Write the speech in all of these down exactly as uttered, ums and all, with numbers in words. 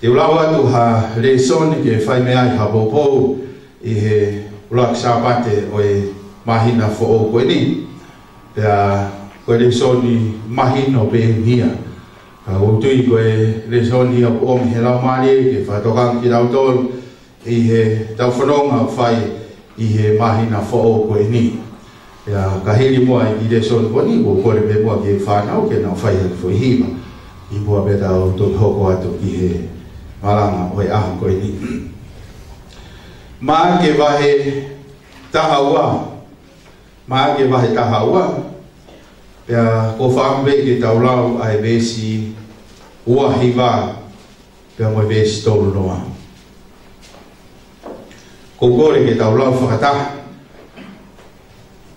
Te u lau atu ha lēsoni ke fai mei ai ha poupou ʻi he ʻuluaki Sāpate ʻo e māhina foʻou ko eni. Pea ko e lēsoni mahino pē eni ia. Ka ʻoku ou tui ko e lēsoni ia ʻoku ʻomi he Laumālie ke fakatokanga kitautolu ʻi heʻetau fononga ʻoku fai ʻi he māhina foʻou ko eni. Pea ka hili muʻa ʻa e kiʻi lēsoni ko eni, ʻoku ou kole pē muʻa ki he fānau ke nau fai ha kiʻi foʻi hiva ʻi muʻa pea tau toki hoko atu ki he malanga ʻo e ʻaho ko eni. Maʻake vahe taha ua. Maʻake vahe taha ua. Pea ʻoku ou fakaʻamu pē ke tau lau ʻa e veesi ua hiva pea mo e veesi tolu noa. ʻOku ou kole ke tau lau fakataha,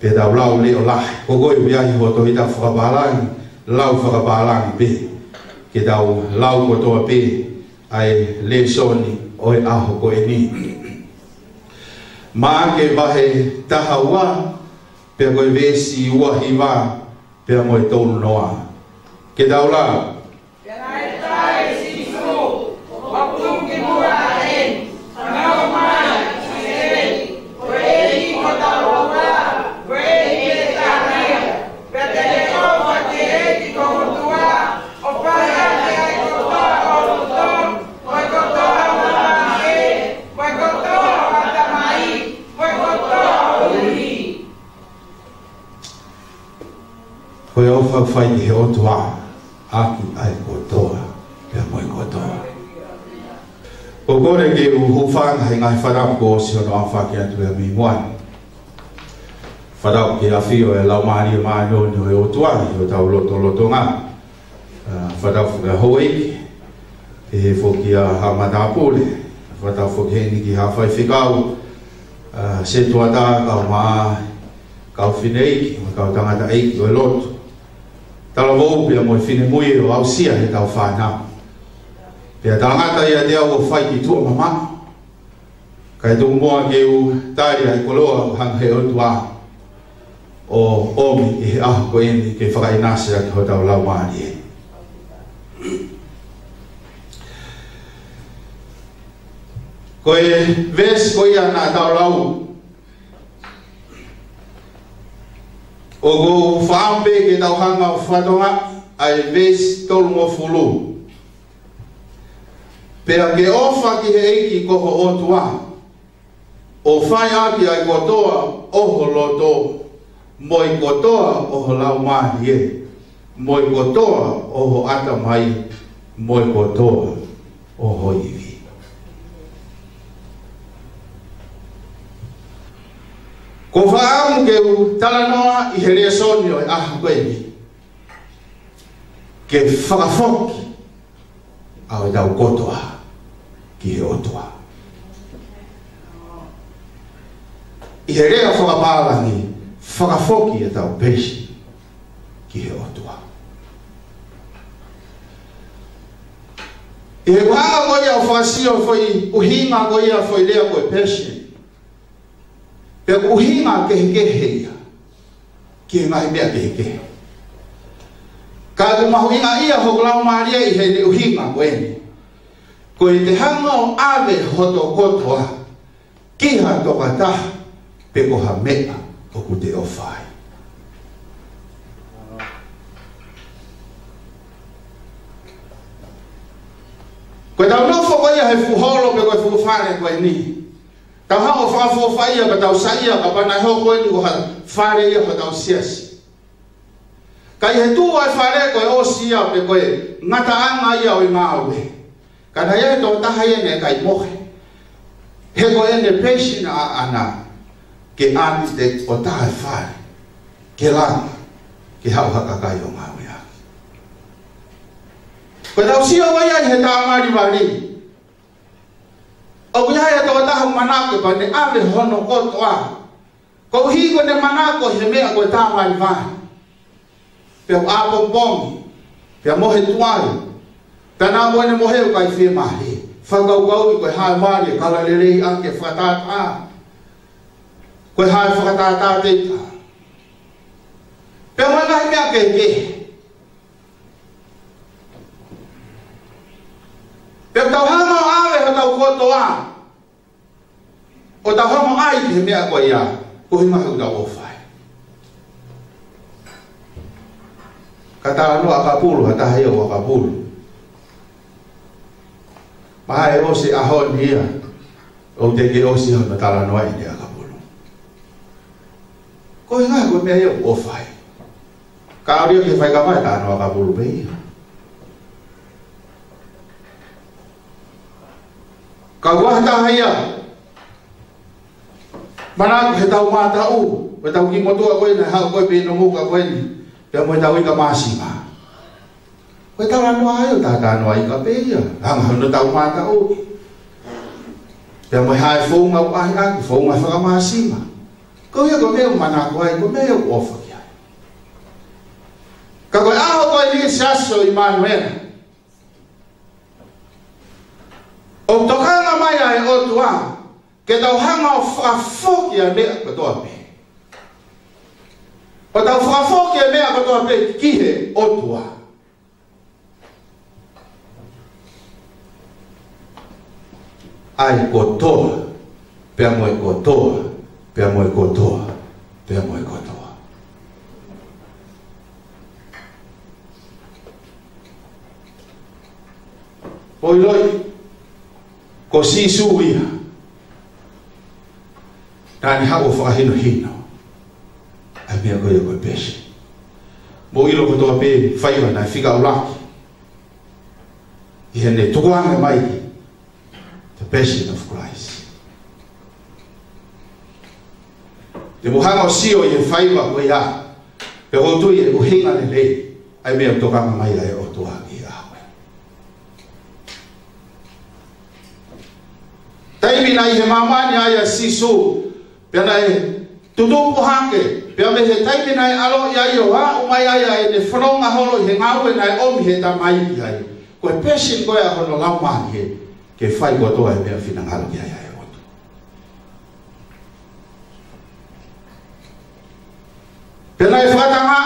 pea tau lau leʻo lahi. Ko koe ʻoku ʻi ai hoʻo tohi tapu fakapālangi, lau fakapālangi pē. Ke tau lau kotoa pē ʻa e lēsoni ʻo e ʻaho ko eni. Maʻake vahe taha ua, pea ko e veesi ua hiva pea mo e tolu noa. Ke tau lau. Pea naʻe tali ʻe Sīsū, ʻo tuku kimui ʻa eni, ʻo nau mai ki hēvani, ko e ʻEiki ko hotau ʻOtua, ko e ʻEiki ʻe talia. Pea te ke ʻofa ki he ʻEiki ko ho ʻOtua, ʻo fai ʻaki ʻa e kotoa ʻo ho loto, mo e kotoa ʻo ho maʻu, mo e kotoa ʻo ho ʻatamai, mo e kotoa ʻo ho ivi. Ko e ʻofa ʻoku fai ki he ʻOtua ʻaki ʻa e kotoa pea mo e kotoa. ʻOku ou kole ke u hūfanga he ngaahi fakatapu kuo ʻosi hono ʻohake atu ia mei muʻa. Fakatapu ki he ʻafio ʻa e Laumālie Māʻoniʻoni ʻo e ʻOtua ʻi hotau lotolotonga. ʻA, fakatapu foki ki he houʻeiki, ʻa e foki ʻa e haʻa matāpule, fakatapu foki heni ki he haʻa faifekau, ʻa, setuata, kau mā, kau fineʻeiki, mo e kau tangataʻeiki ʻo e lotu. Talavou pea mo e finemui ʻo aʻusia heʻetau fānau. Pea talangata ʻiate au ʻo fai ki tuʻa mamaʻo. Kae tuku muʻa ke u tali ʻa e koloa ʻoku hanga he ʻOtua ʻo ʻomi ʻi he ʻaho ko eni ke fakaʻinasi ʻaki hotau laumālie. Ko e veesi ko ia naʻa tau lau, ʻoku ou fakaʻamu pē ke tau hanga ʻo fakatokangaʻi ʻa e veesi tolungofulu. Pea ke ʻofa ki he ʻEiki ko ho ʻOtua, ʻo fai ʻaki ʻa e kotoa ʻo ho loto, mo e kotoa ʻo ho laumālie, mo e kotoa ʻo ho ʻatamai, mo e kotoa ʻo ho ivi. ʻOku ou fakaʻamu ke u talanoa ʻi he lēsoni ʻo e ʻaho ko eni ke fakafoki ʻa hotau kotoa ki he ʻOtua. ʻI he lea fakapālangi, fakafoki ʻetau passion ki he ʻOtua. ʻI he ʻuhinga ko ia ʻo fakasio foʻi ʻuhinga ko ia foʻi lea ko e passion, pea ʻuhinga kehekehe ia ki he ngaahi meʻa kehekehe. Ka ʻoku mahuʻinga ia hoku laumālie ʻi he ʻuhinga ko eni. Ko e te hanga ʻo ʻave hoto kotoa ki ha tokotaha pe ko ha meʻa ʻoku te ʻofa ai. Ko ʻetau nofo ko ia he fuʻu holo pe ko e fuʻu fale ko eni. Tau haʻu ʻo fakafuofaʻia, ka tau saiʻia, ka pea naʻe hoko eni ko ha fale ia ko hotau siasi. Ka ʻi he tuʻu ʻa e fale ko e ʻosi ia pe ko e ngataʻanga ia ʻo e ngāue. Ka naʻe ʻi ai e tokotaha ia naʻe ʻikai mohe. He ko ʻene passion ʻaʻana ke architect ʻo tā e fale, ke langa, ke haʻu ha kakai ʻo ngāueʻaki. Ko ʻetau sio ko ia ʻi he tāvalivali, ʻoku ʻi ai e tokotaha manako pea ne ʻave hono kotoa. Koeʻuhi ko ʻene manako he meʻa ko e tāvalivali. Pea ʻapongipongi, pea mohe tuai. Pea naʻa mo ʻene mohe ʻoku ʻikai fiemaʻu. Fakakaukauʻi ko e hā e vali ʻe kala lelei ʻaki e fakatātā, ko e hā e fakatātā tētā. Pea mo e ngaahi meʻa kehekehe. Pea Tau hanga ʻo ʻave hotau kotoa ʻo tau hanga ʻo ʻai ki he meʻa ko ia, ko e ʻuhinga he ʻoku tau ʻofa ai. Ka talanoa ʻakapulu, ha taha ia ʻo ʻakapulu. Mahalo ʻosi e ʻaho ni ia, ʻoku teʻeki ʻosi hono talanoaʻi ʻe ʻakapulu. Ko e ʻuhinga ko e meʻa ia ʻoku ʻofa ai. Ka ʻalu ia ki he faikava, talanoa ʻakapulu pē ia. Ka ʻoku ʻi ai ha taha ia, manako he tau mātaʻu, ko e tau kiʻi motuʻa ko ē naʻe haʻu ko ē pē ʻi Nomuka ko eni, pea mo e tau ika māsima. Ko e talanoa ia ʻoku talanoa ika pē ia, hanga hono tau mātaʻu. Pea mo e hā e founga ʻoku ʻahiʻahi, founga fakamāsima. Ko ia ko e meʻa ʻoku manako ai, ko e meʻa ʻoku ʻofa ki ai. Ka ko e ʻaho ko eni, Siasi ʻo ʻImanuela, ʻoku tokanga mai ʻa e ʻOtua ke tau hanga ʻo fakafoki ʻa e meʻa kotoa pē. ʻO tau fakafoki ʻa e meʻa kotoa pē ki he ʻOtua. ʻA e kotoa, pea mo e kotoa, pea mo e kotoa, pea mo e kotoa. ʻOiauē, ko Sīsū ia naʻa ne haʻu ʻo fakahinohino ʻa e meʻa ko ia ko e pesi. Mou ʻilo kotoa pē faiva naʻe fika ʻuluaki ʻi heʻene tukuange mai, the Passion of Christ. Te mou hanga ʻo sio ʻi he faiva ko ia, pea ʻoku ou tui ʻe ʻuhinga lelei ʻa e meʻa ʻoku tokanga mai ai ʻa e ʻOtua ki ai. Taimi naʻe ʻi he māmani ai ʻa Sīsū, pea naʻe tutupu hake, pea mei he taimi naʻe ʻaloʻi ai ʻo aʻu mai ai ʻa ʻene fononga holo ʻi he ngāue naʻe ʻomi ʻe he Tamai ki ai, ko e pesi ko ia ʻa hono laumālie ke fai kotoa e meʻa ʻoku finangalo ki ai ʻa e ʻOtua. Pea naʻe fakatanga,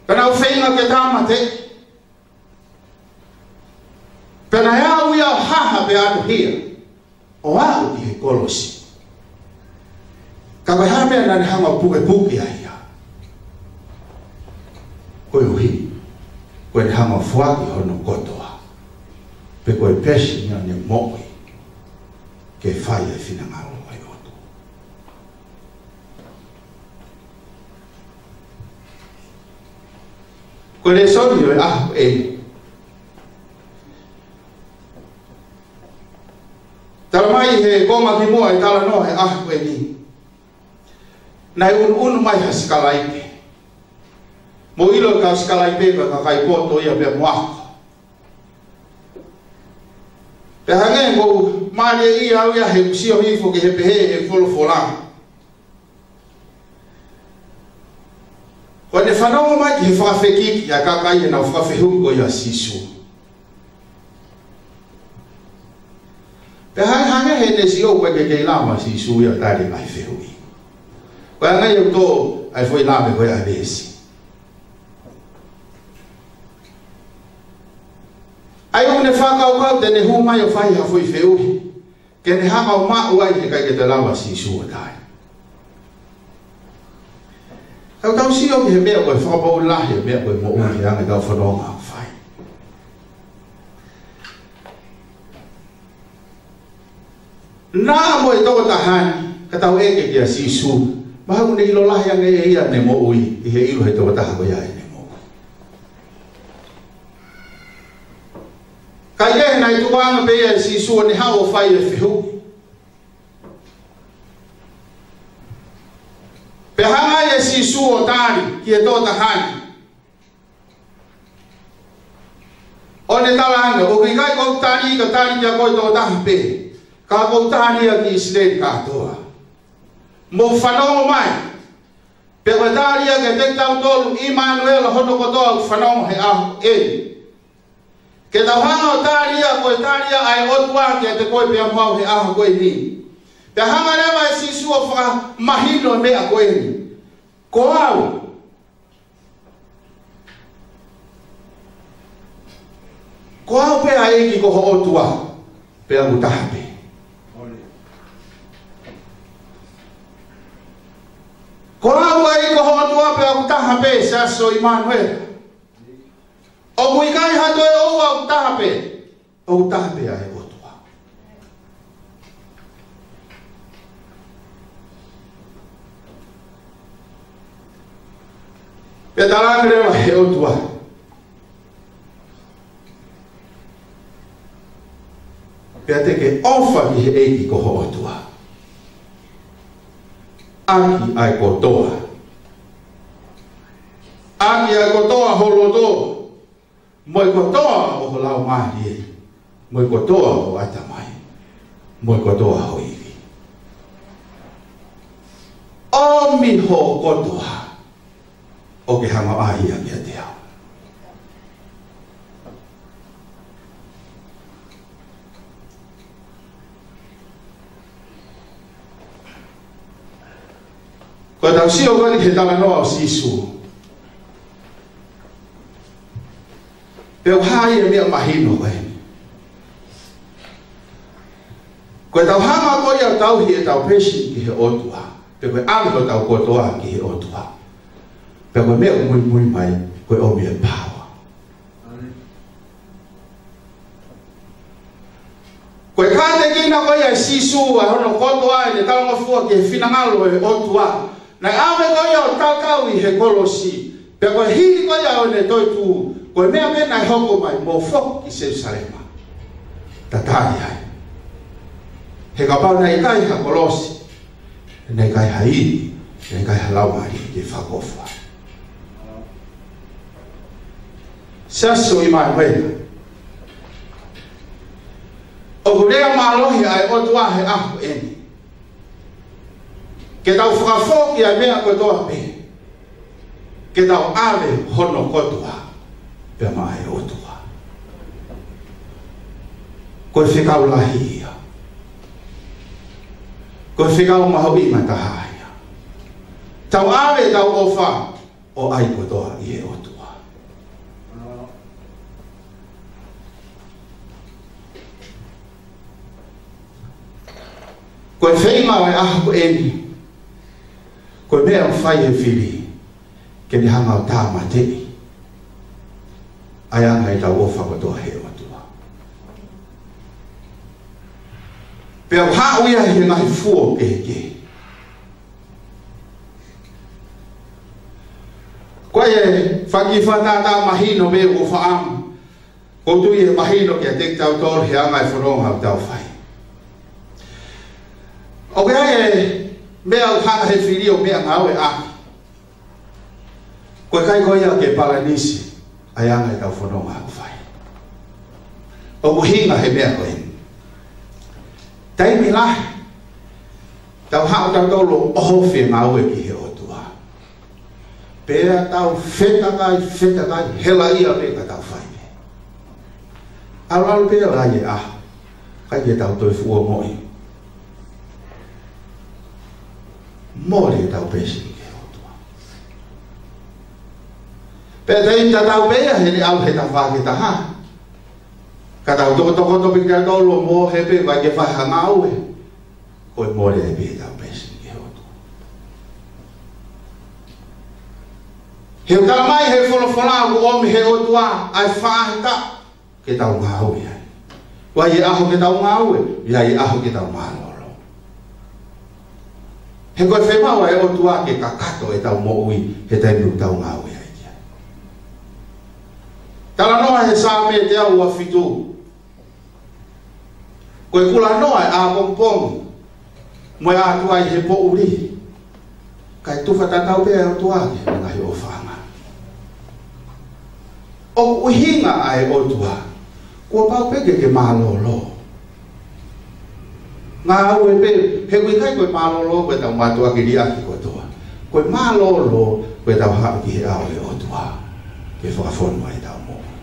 pea naʻe feinga ke tāmateʻi, pea naʻe aʻu ia ʻo haha pea ʻanuhia ʻo aʻu ki he kolosi. Ka ko e hā e meʻa naʻa ne hanga ʻo pukepuke ai ia? Koeʻuhi ko ʻene hanga ʻo foaki hono kotoa, pe ko e pesi ia ʻene moʻui ke fai e finangalo ʻo e ʻOtua. Ko e lēsoni ʻo e ʻaho ko eni, talamai he konga kimuʻa ʻi he talanoa he ʻaho ko eni, naʻe ʻunuʻunu mai ha sikalaipe. Mou ʻilo e kau sikalaipe ko e kakai poto ia pea mo ako. Pea hangē ko e mālie ia au ia he sio hifo ki he pehē ʻe he folofola. Ko ʻene fanongo mai ki he fakafekiki ʻa e kakai ʻenau fakafehuʻi ko ia ʻa Sīsū. Pea hangē, hangē heʻene sio ko ē ʻoku ʻikai ke lava ʻa Sīsū ia ʻo tali e ngaahi fehuʻi. Ko e anga ia ʻoku tō ai e foʻi lave ko ia ʻa e veesi. ʻA ia ʻoku ne fakakaukau te ne hū mai ʻo fai ha foʻi fehuʻi ke ne hanga ʻo maʻu ai he ʻikai ke toe lava ʻa Sīsū ʻo tali. Ka ʻoku tau sio ki he meʻa ko e fakapōʻuli lahi ʻo e meʻa ko e moʻui he anga ʻetau fononga ʻoku fai. Naʻa mo e tokotaha ni, ka tau ʻeke kia Sīsū, mahalo ʻoku ne ʻilo lahi ange ʻe ia ʻene moʻui ʻi he ʻilo he tokotaha ko ia ʻene moʻui. Ka ʻi he naʻe tukuange pē ia ʻe Sīsū ʻo ne haʻu ʻo fai e fehuʻi. Pea hanga ai ʻe Sīsū ʻo tali ki he tokotaha ni, ʻo ne talaange, ʻoku ʻikai ko hoku tali ka tali kia koe tokotaha pē, ka ko hoku tali ia ki ʻIsileli kātoa. Mou fanongo mai, pea ko e tali ia kiate kitautolu, ʻImanuela hono kotoa ʻoku fanongo he ʻaho eni. Ke tau hanga ʻo tali ia ko e tali ia ʻa e ʻOtua kiate koe pea mo au he ʻaho ko eni. Pea hanga leva ʻe Sīsū ʻo fakamahino e meʻa ko eni. Ko au, Ko au pē ʻa e ʻEiki ko ho ʻOtua, pea ʻoku taha pē. Ko au ʻa e ʻEiki ko ho ʻOtua, pea ʻoku taha pē, Siasi ʻo ʻImanuela. ʻOku ʻikai ha toe ʻoua, ʻoku taha pē. ʻOku taha pē ʻa e ʻOtua. Pea talaange leva ʻe he ʻOtua, pea te ke ʻofa ki he ʻEiki ko ho ʻOtua ʻaki ʻa e kotoa, ʻaki ʻa e kotoa ho loto, mo e kotoa ʻo ho laumālie, mo e kotoa ho ʻatamai, mo e kotoa ho ivi. ʻOmi ho kotoa ʻo ke hanga ʻo ʻai ia kiate au. Ko ʻetau sio ko eni ki he talanoa ʻo Sīsū, pea ʻoku hā ai e meʻa mahino ko eni. Ko ʻetau hanga ko ia ʻo tauhi ʻetau pēseni ki he ʻOtua, pe ko e ʻave hotau kotoa ki he ʻOtua, pea ko e meʻa ʻoku muimui mai, ko e ʻomi e pāua. Ko e kātekina ko ia ʻe Sīsū ʻa hono kotoa ʻene talangofua ki he finangalo ʻo e ʻOtua, naʻe ʻave ko ia ʻo tatau ʻi he kolosi, pea ko e hili ko ia ʻo ʻene toetuʻu, ko e meʻa pē naʻe hoko mai, mou foki ki Selūsalema. Tatali ai. He kapau naʻe ʻikai ha kolosi, naʻe ʻikai ha ivi, naʻe ʻikai ha laumālie ke fakaʻofoʻofa. Siasi ʻo ʻImanuela, ʻoku lea mālohi ʻa e ʻOtua he ʻaho eni ke tau fakafoki ʻa e meʻa kotoa pē, ke tau ʻave hono kotoa pea maʻa e ʻOtua. Ko e fekau lahi ia. Ko e fekau mahuʻinga taha ia. Tau ʻave ʻetau ʻofa ʻo ʻai kotoa ʻi he ʻOtua. Ko e feinga ʻo e ʻaho ko eni, ko e meʻa ʻoku fai ʻe he fili, ke ne hanga ʻo tāmateʻi ʻa e anga ʻetau ʻofa kotoa he ʻOtua. Pea ʻoku haʻu ia he ngaahi fuo kehekehe. Ko e faki fakatātā mahino pē ʻoku ou fakaʻamu, ʻoku ou tui ʻe mahino kiate kitautolu he anga e fononga ʻoku tau fai. ʻOku ʻi ai e meʻa ʻoku hanga ʻe he fili ʻo meʻangāue ʻaki. Ko e ʻikai ko ia ke palanisi ʻa e anga ʻetau fononga ʻoku fai. ʻOku ʻuhinga he meʻa ko eni. Taimi lahi, tau haʻu tautolu ʻo ʻohofi e ngāue ki he ʻOtua. Pea tau fetakai, fetakai, helaʻia pē ka tau fai pē. ʻAlu ʻalu pē ʻo aʻu e ʻaho, ʻikai ke tau toe fuʻu ongoʻi. Mole ʻetau pēseni ki he ʻOtua. Pea taimi tatau pē ia heʻene ʻalu he tafaʻaki ʻe taha, ka tau tokotokoto pē kitautolu ʻo mohe pē, ʻikai ke fai ha ngāue. Ko e mole ai pē ʻetau pēseni ki he ʻOtua. He ʻoku talamai ʻe he folofola ʻoku ʻomi ʻe he ʻOtua ʻa e faʻahitaʻu ke tau ngāue ai. ʻOku ʻi ai e ʻaho ke tau ngāue, ʻoku ʻi ai e ʻaho ke tau mālōlō. He ko e fiemaʻu ʻa e ʻOtua ke kakato ʻetau moʻui he taimi ʻoku tau ngāue ai ki ai. Talanoa he Saame teau ua fitu. Ko e kulanoa ʻe ʻapongipongi mo e ʻatu ai he poʻuli, kae tufa tatau pē ʻa e ʻOtua ki he ngaahi ʻofaʻanga. ʻOku ʻuhinga ʻa e ʻOtua, kuo pau pē ke ke mālōlō. Ngāue pē, he ʻoku ʻikai ko e mālōlō ko ʻetau mātuʻaki liʻaki kotoa. Ko e mālōlō ko ʻetau haʻu ki he ʻao ʻo e ʻOtua ke fakafonu ai ʻetau moʻui.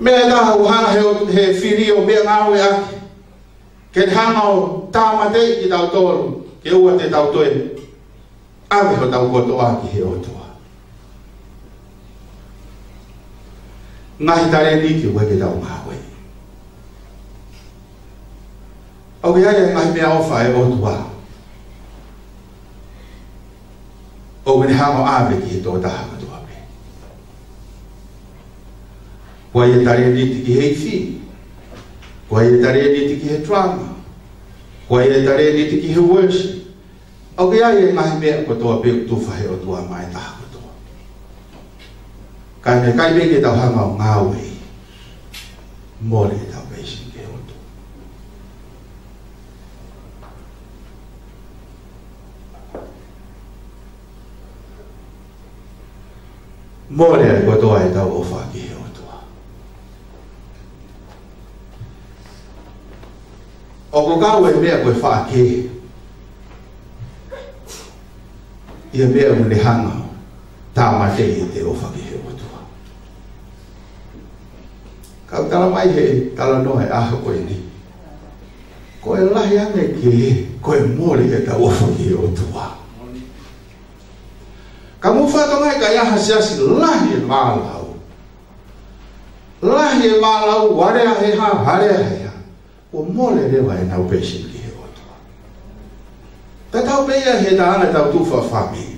Meʻa ʻe taha ʻoku hanga ʻe he, he fili ʻo meʻangāueʻaki ke ne hanga ʻo tāmateʻi kitautolu ke ʻoua te tau toe ʻave hotau kotoa ki he ʻOtua. Ngaahi talēniti ʻoku ʻikai ke tau ngāueʻi. ʻOku ʻi ai e ngaahi meʻaʻofa ʻa e ʻOtua ʻoku ne hanga ʻo ʻave ki he tokotaha kotoa pē. ʻOku ʻi ai e talēniti ki he ifi. ʻOku ʻi ai e talēniti ki he drama. ʻOku ʻi ai e talēniti ki he worship. ʻOku ʻi ai e ngaahi meʻa kotoa pē ʻoku tufa he ʻOtua maʻa e taha kotoa. Ka ne ʻikai pē ke tau hanga ʻo ngāueʻi, mole ʻetau passion ki he ʻOtua. Mole ai kotoa ʻetau ʻofa ki he ʻOtua. ʻOku kau e meʻa ko e faʻa kehe ʻi he meʻa ʻoku ne hanga ʻo tāmateʻi ʻete ʻofa ki he ʻOtua. Ka ʻoku tala mai he talanoa he ʻaho ko eni, ko e lahi ange e kehe, ko e mole ʻetau ʻofa ki he ʻOtua. Ka mou fakatokangaʻi, ka ʻi ai ha siasi lahi e mālau, lahi e mālau, alea he hā, alea he hā, kuo mole leva ʻenau passion ki he ʻOtua. Tatau pē ia he taʻanga ʻetau tufa fāmili.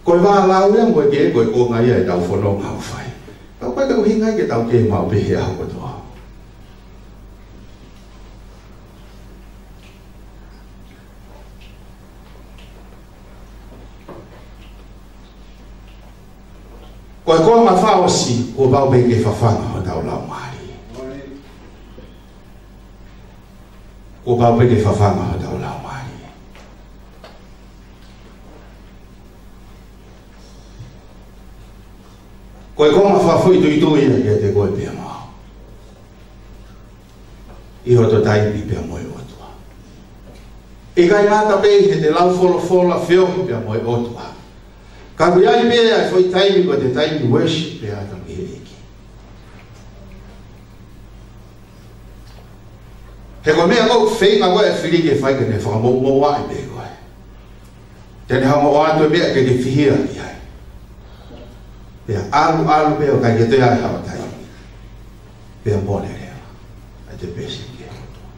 Ko e vālau ia mo e kehe, ko e konga ia ʻetau fononga ʻoku fai. Ka ʻoku ʻikai ke ʻuhinga ia ke tau kehe maʻu pē he ʻaho kotoa. Ko e konga fakaʻosi, kuo pau pē ke fafanga hotau laumālie. Kuo pau pē ke fafanga hotau laumālie. Ko e konga fakafoʻituitui ia kiate koe pea mo au ʻi hoto taimi pea mo e ʻOtua. ʻIkai ngata pē heʻete lau folofola, feohi pea mo e ʻOtua, ka ʻoku ʻi ai pē ʻa e foʻi taimi ko ʻete taimi worship pē ʻa e ʻEiki. He ko e meʻa ʻoku feinga ko ē ʻa e fili ke fai ke ne fakamoumouaʻi pē koe. Te ne hanga ʻo ʻoatu e meʻa ke ke fihia ki ai. Pea ʻalu, ʻalu pē ʻo ʻikai ke toe ʻi ai haʻo taimi. Pea mole leva ʻete passion ki he ʻOtua.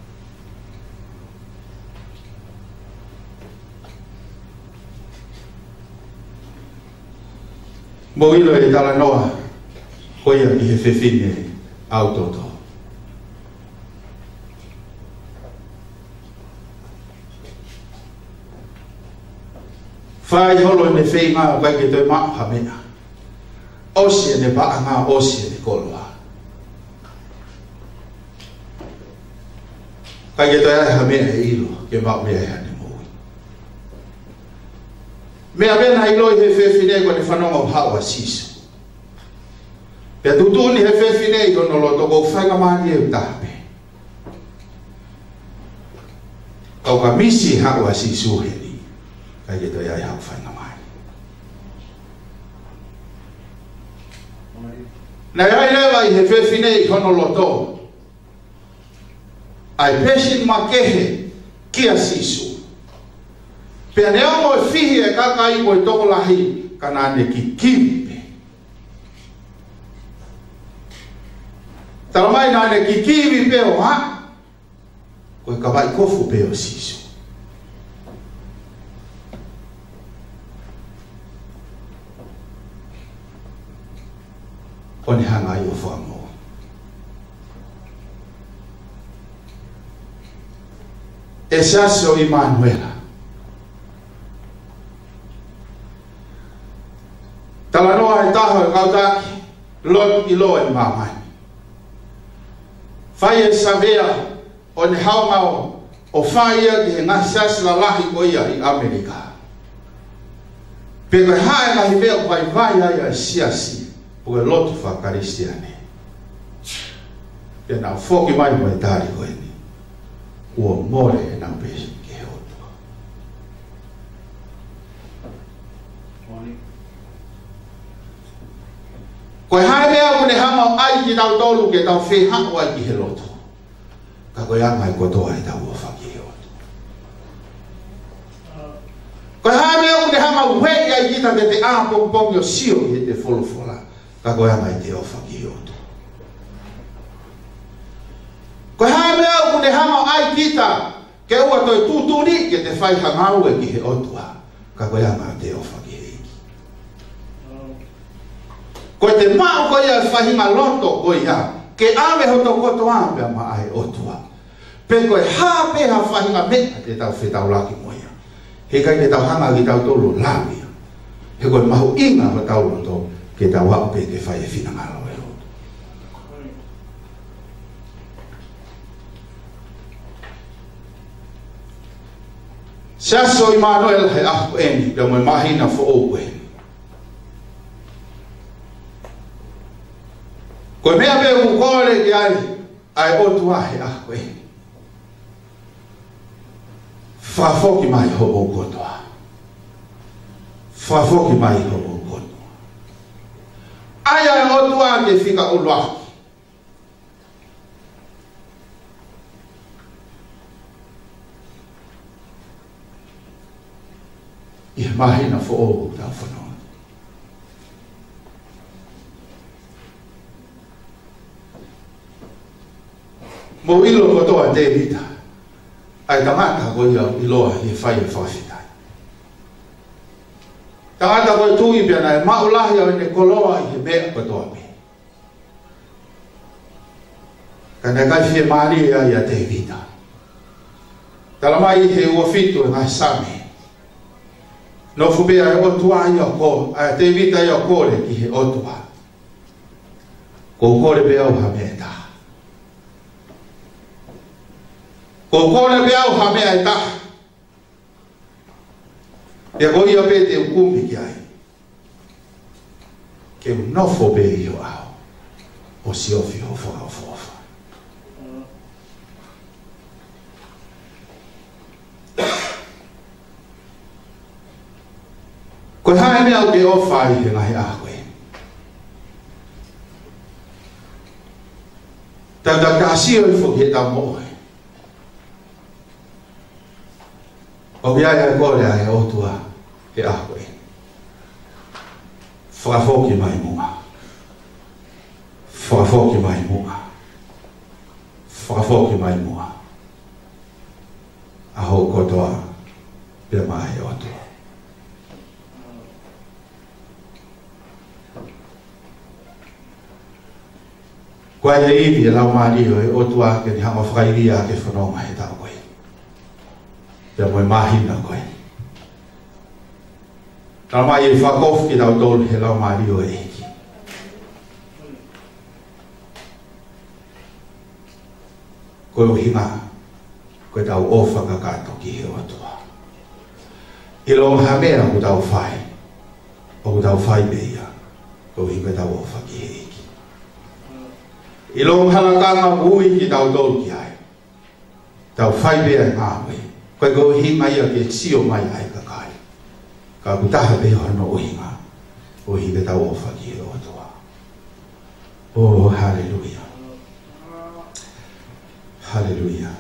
Mou ʻilo e talanoa ko ia ki he fefine ʻau toto. Fai holo ʻene feinga ʻo ʻikai ke toe maʻu ha meʻa. ʻOsi ʻene paʻanga, ʻosi ʻene koloa. ʻIkai ke toe ʻi ai ha meʻa ʻe ʻilo ke maʻu mei ai haʻane moʻui. Meʻa pē naʻe ʻiloʻi he fefine ko ʻene fanongo haʻu ʻa Sīsū. Pea tuʻutuʻuni he fefine ʻi hono loto, ko hoku faingamālie ʻe taha pē. Ka ʻo ka misi haʻu ʻa Sīsū heni, ʻikai ke toe ʻi ai haʻaku faingamālie. Naʻe ʻi ai leva ʻi he fefine ʻi hono loto ʻa e passion makehe kia Sīsū. Pea neongo e fihi e kakai mo e tokolahi, ka naʻa ne kikivi pē. Tala mai naʻa ne kikivi pē ʻo hā? Ko e kavai kofu pē ʻo Sīsū. ʻO ne hanga ai ʻo fakamoʻui. ʻE Siasi ʻo ʻImanuela, talanoa e taha ʻo e kau taki lotu ʻiloa ʻi māmani. Fai e savea ʻo ne haʻu ʻo fai ia ki he ngaahi siasi lalahi ko ia ʻi ʻAmelika, pe ko e hā e ngaahi meʻa ʻoku vaivai ai ʻa e siasi pe ko e lotu faka-Kalisitiane. Pea nau foki mai mo e tali ko eni: Kuo mole ʻenau passion ki he ʻOtua. Ko e hā e meʻa ʻoku ne hanga ʻo ʻai kitautolu ke tau fehaʻu ai ki he lotu? Ka ko e anga ʻo e kotoa ʻetau ʻofa ki he ʻOtua. te hanga ʻo ueʻi ai kita ke te ʻā pongipongi ʻo sio ʻi heʻete folofola, ka ko e anga ʻete ʻofa ki he ʻOtua. Ko e hā e meʻa ʻoku ne hanga ʻo ʻai kita ke ʻoua toe tuʻutuʻuni ke te fai ha ngāue ki he ʻOtua, ka ko e anga ʻete ʻofa ki he ʻEiki. Ko ʻete maʻu ko ia e faʻahinga loto ko ia, ke ʻave hoto kotoa pea maʻa e ʻOtua. Pe ko e hā pē ha faʻahinga meʻa te tau fetaulaki mo ia, heʻikai ke tau hanga kitautolu ʻo lau ia. He ko e mahuʻinga hotau loto ke tau aʻu pē ke fai e finangalo ʻo e ʻOtua. Siasi ʻo ʻImanuela he ʻaho ko eni, pea mo e māhina foʻou ko eni. Ko e meʻa pē ʻoku kole ki ai ʻa e ʻOtua he ʻaho ko eni: Fakafoki mai hoʻomou kotoa. Fakafoki mai hoʻomou kotoa. ʻAi ʻa e ʻOtua ke fika ʻuluaki ʻi he māhina foʻou ʻoku tau fononga. Mou ʻilo kotoa ʻa Tēvita, ʻa e tangata ko ia ʻoku ʻiloa ʻi he fai ʻo e fakafetaʻi. Tangata ko e tuʻi pea naʻe maʻu lahi ʻa ʻene koloa ʻi he meʻa kotoa pē. Ka naʻe ʻikai fiemālie ai ʻa Tēvita. Tala mai ʻi he ua fitu ʻo e ngaahi Saame, nofo pē ʻa e ʻOtua ia ʻo ko-, ʻa Tēvita ia ʻo kole ki he ʻOtua, ʻoku ou kole pē au ha meʻa ʻe taha. ʻOku ou kole pē au ha meʻa ʻe taha. Pea ko ia pē te u kumi ki ai, ke u nofo pē ʻi ho ʻao, ʻo siofi ho fakaʻofoʻofa. Ko e hā e meʻa ʻoku ke ʻofa ai he ngaahi ʻaho ko eni? Tau, tau, tau sio hifo ki heʻetau moʻui. ʻOku ʻi ai ʻa e kole ʻa e ʻOtua he ʻaho ko eni: Fakafoki mai muʻa. Fakafoki mai muʻa. Fakafoki mai muʻa ʻa hoʻo kotoa pea maʻa e ʻOtua. Ko e ivi ʻa e Laumālie ʻo e ʻOtua ke ne hanga ʻo fakaivia ʻa e fononga he taʻu ko eni, pea mo e māhina ko eni. Tala mai ʻe fakakofu kitautolu he Laumālie ʻo e ʻEiki. Ko e ʻuhinga, ko ʻetau ʻofa kakato ki he ʻOtua. ʻIlonga ha meʻa ʻoku tau fai, ʻoku tau fai pē ia koeʻuhi ko ʻetau ʻofa ki he ʻEiki. ʻIlonga ha lakanga ʻoku ui kitautolu ki ai, tau fai pē ʻa e ngāue, ko e ʻuhinga ia ke sio mai ai ʻa e kakai. Ka ʻoku taha pē hono ʻuhinga, koeʻuhi ko ʻetau ʻofa ki he ʻOtua. ʻOi, haleluia. Haleluia.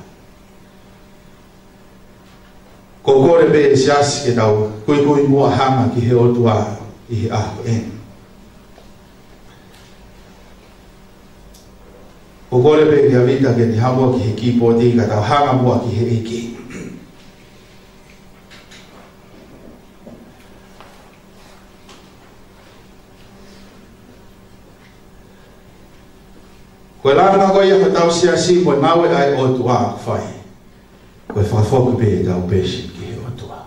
ʻOku ou kole pē, siasi, ke tau kuikui muʻa hanga ki he ʻOtua ʻi he ʻaho ko eni. ʻOku ou kole pē kia Vita ke ne haʻu muʻa ki he kīpooti ka tau hanga muʻa ki he ʻEiki. Ko e langa ko ia hotau siasi mo e ngāue ʻa e ʻOtua ʻoku fai, ko e fakafoki pē ʻetau pesi ki he ʻOtua.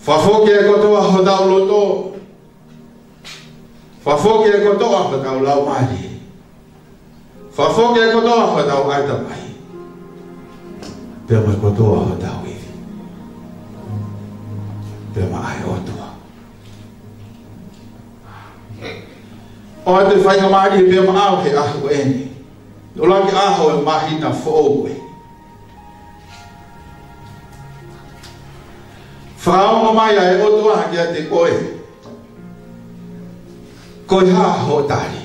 Fakafoki e kotoa hotau loto. Fakafoki e kotoa hotau laumālie. Fakafoki e kotoa hotau ʻatamai. Pea mo e kotoa hotau ivi, pea maʻa e ʻOtua. ʻOatu e faingamālie pea maʻau he ʻaho ko eni, ʻuluaki ʻaho e māhina foʻou ko ē. Fakaongo mai ʻa e ʻOtua kiate koe. Ko e hā hoʻo tali?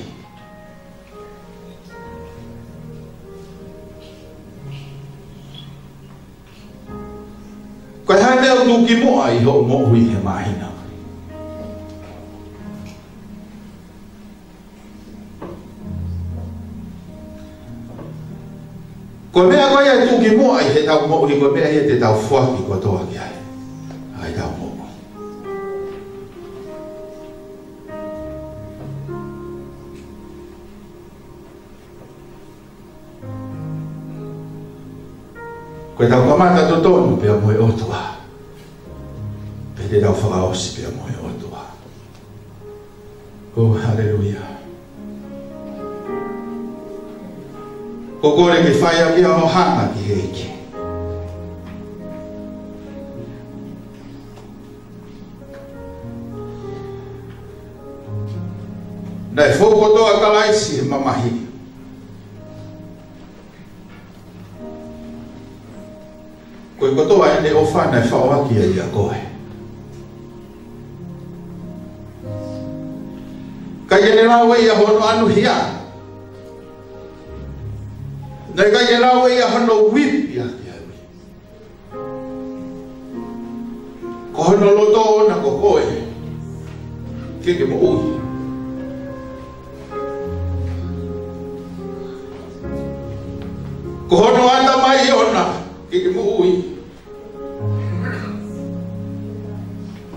ʻoku tuʻukimuʻa ʻi hoʻo moʻui he māhina. Ko e meʻa ko ia ʻe tuʻukimuʻa ʻi heʻetau moʻui, ko e meʻa ia te tau foaki kotoa ki ai ʻa ʻetau moʻui. Ko ʻetau kamata totonu pea mo e ʻOtua, pea te tau fakaʻosi pea mo e ʻOtua. ʻO, haleluia. ʻOku ou kole ke fai ʻaki ʻa hoʻo hanga ki he ʻEiki. Naʻe fou kotoa ʻa Kalaisi he mamahi. Ko e kotoa ʻene ʻofa naʻe faʻo ʻaki ia ʻia koe. ʻIkai ke ne lau ʻe ia hono ʻanuhia. Naʻe ʻikai ke lau ʻe ia hono uipi ʻaki ia. Ko hono loto ʻoʻona ko koe ke ke moʻui. Ko hono ʻatamai ʻoʻona ke ke moʻui.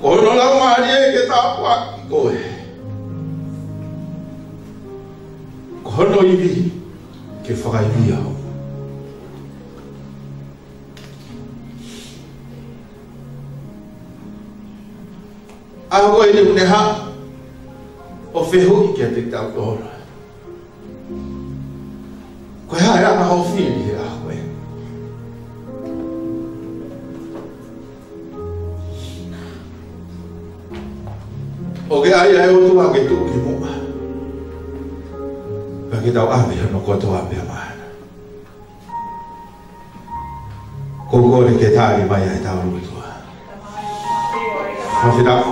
Ko hono laumālie ke tāpuakiʻi koe. Ko hono ivi ke fakaivia. ʻA ko eni ʻoku ne haʻu ʻo fehuʻi kiate kitautolu. Ko e hā e anga hoʻo fili he ʻaho ko eni? ʻOku ʻi ai ʻa e ʻOtua ke tuʻukimuʻa. Pea ke tau ʻave hono kotoa pea maʻana. ʻOku ou kole ke tali mai ʻa ʻetau lotu. Fakafetaʻi.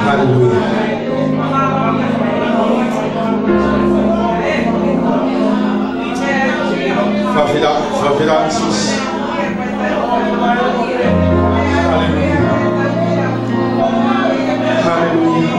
Haleluia. Fakafetaʻi, fakafetaʻi, Sīsū. Haleluia. Haleluia.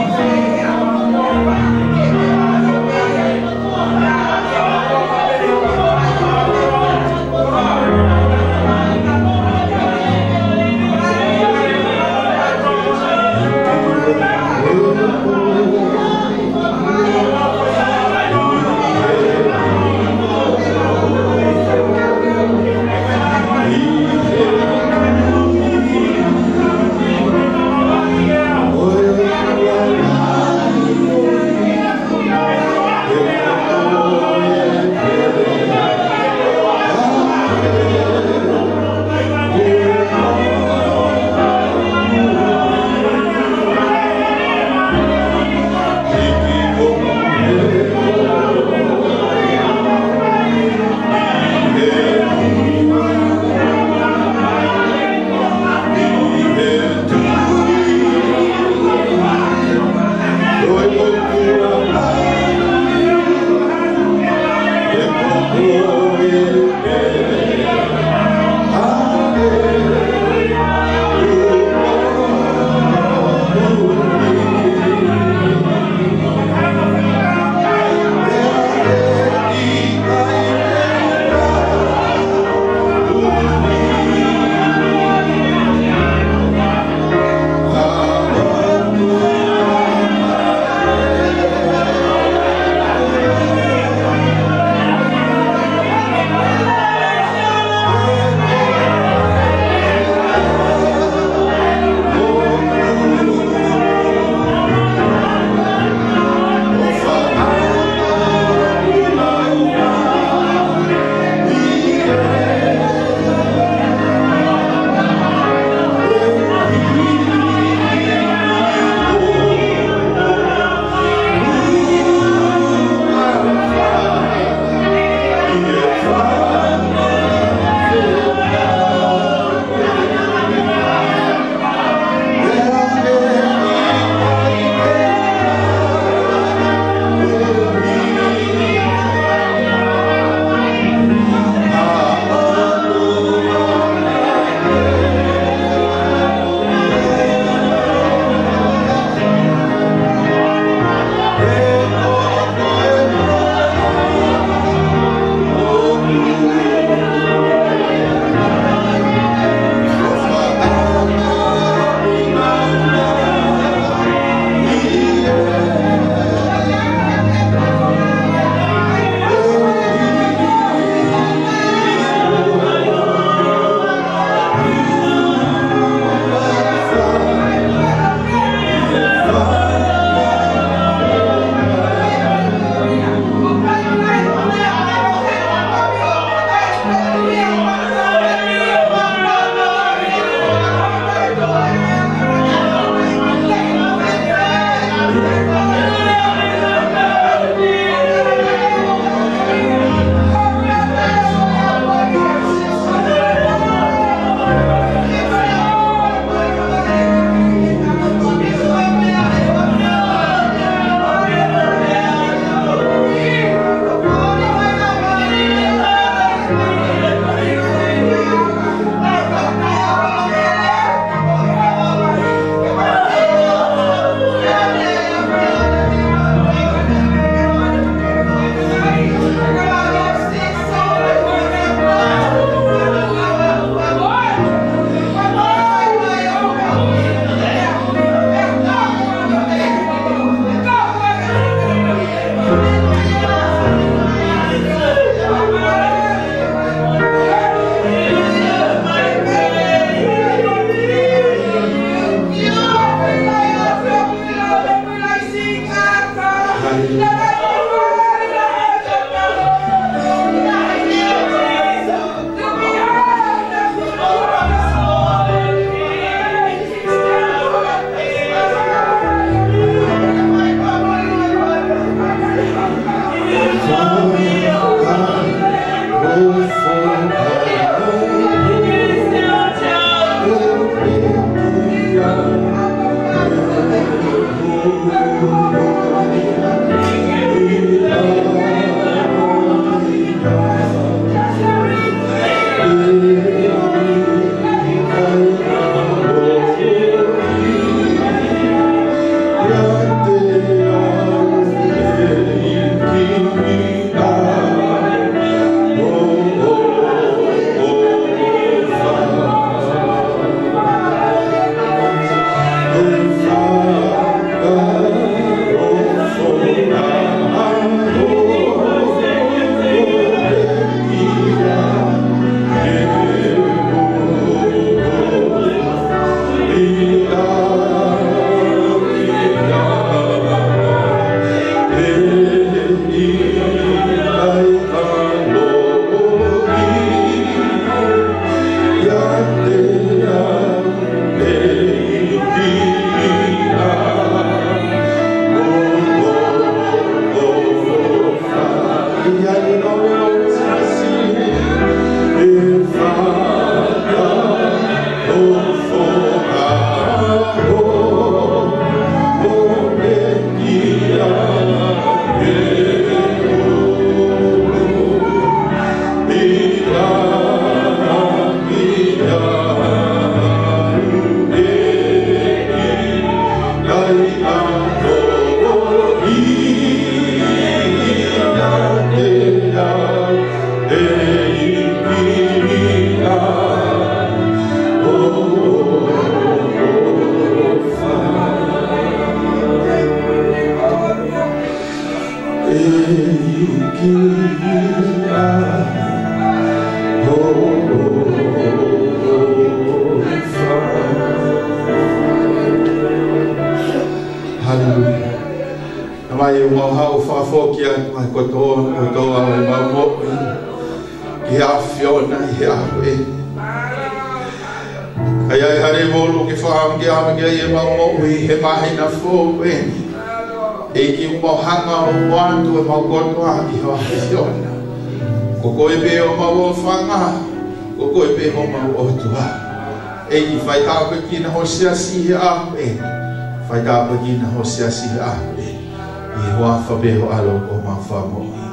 Haleluia. Tamai, ʻoku mau haʻu ʻo fakafoki atu ʻa e kotoa, kotoa ʻo ʻemau moʻui ki he ʻAfiona ʻi he ʻaho ni. ʻA ia ʻe hale molu ke fakaʻamu ke ʻamu ki ai ʻemau moʻui he māhina foʻou ni. ʻEiki, ʻoku mau hanga ʻo ʻoatu ʻemau kotoa ki ho ʻAfiona. Ko koe pē homau ʻofaʻanga, ko koe pē homau ʻOtua. ʻEiki, fai tāpuekina ho siasi he ʻaho ni. Fai tāpuekina ho siasi he ʻaho ni. ʻI he huafa pē ho ʻAlo ko homau Fakamoʻui.